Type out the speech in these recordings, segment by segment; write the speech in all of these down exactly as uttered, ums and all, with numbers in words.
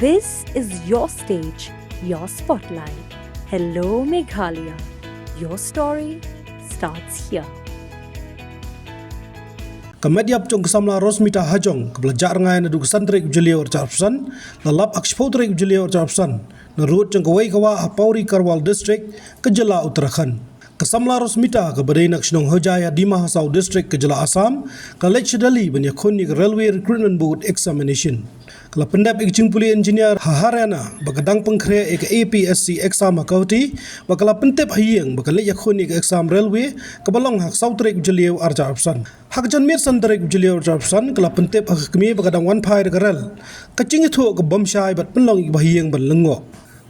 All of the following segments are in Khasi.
This is your stage, your spotlight. Hello, Meghalaya. Your story starts here. Ka met ïap jong ka samla Rosmita Hajong, kaba la jah rngai naduh ka san tarik u Jylliew arhajar arphew san, la lap ha ka shiphew tarik u Jylliew arhajar arphew san na rud jong kawei ka wah ha Pauri Garhwal District, ka jylla Uttarakhand. Ka samla Rosmita, kaba dei na ka shnong Hojai ha Dima Hasao District, ka jylla Assam, ka la leit sha Delhi ban ïakhun ïa ka Railway Recruitment Board examination. Ka la pyndep ïa ka jingpule engineer ha Haryana bad ka dang pynkhreh ïa ka A P S C exam ha Guwahati, bad ka la pyntip ha ïing ba kan leit ïakhun ïa ka exam railway, kaba long ha ka saw tarik u Jylliew arhajar arphew san. Ha ka janmiet san tarik u Jylliew arhajar arphew san, ka la pyntip ha ka kmie ba ka dang wan phai da ka rel. Ka jingïathuh ka bym shai bad pynlong ïa kiba ha ïing ban lyngngoh.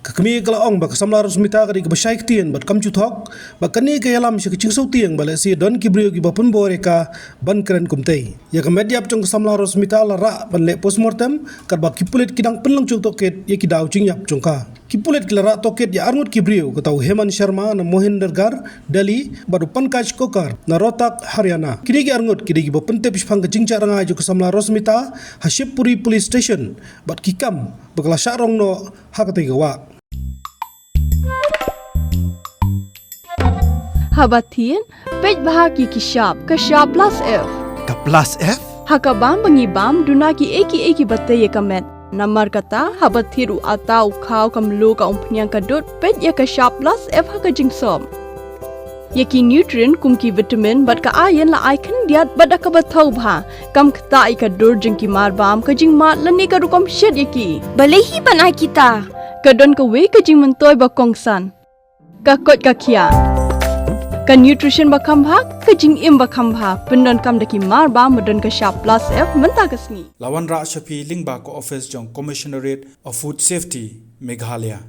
Ka kmie ka la ong ba ka samla Rosmita ka dei kaba shai ktien bad kam ju thok, bad kane ka ïalam sha ka jingsaw tieng ba lehse don ki briew kiba pynbor ïa ka ban kren kumtei. Ïa ka met ïap jong ka samla Rosmita la rah ban leh postmortem, katba ki pulit ki dang pynlong jong tohkit ïa ki daw jingïap jong ka. Ki pulit ki la rah tohkit ïa arngut ki briew, kata u Hemant Sharma na Mohindergarh, Delhi, bad u Pankaj Kokar na Rohtak, Haryana. Kine ki arngut ki dei kiba pyntip shaphang ka jingjah rngai jong ka samla Rosmita ha Shivpuri Police Station, bad ki kam ba ka la shah rong noh ha katei ka wah. Haba thied, peit bha ïa ki shap, ka shap plus F. Ka plus F? Ha ka bam ba ngi bam, duna kiei kiei kiba tei ïa ka met. Namar kata, haba thied u atta, u khaw, ka mluh, ka umphniang, ka dud, peit ïa ka shap plus F ha ka jingsop. Ïa ki nutrient kum ki vitamin bad ka iron la ai khyndiat bad da kaba thaw bha. Kam ktah ïa ka dur jong ki marbam, ka jingmad lane ka rukom shet ïa ki. Balei hi ban ai kita? Ka don kawei ka jingmyntoi ba kongsan. Ka koit ka khiah. Ka nutrition ba kham bha, ka jingim ba kham bha. Pyndonkam da ki marbam ba don ka shap plus F mynta ka sngi. La wanrah sha phi lyngba ka office jong Commissionerate of Food Safety, Meghalaya.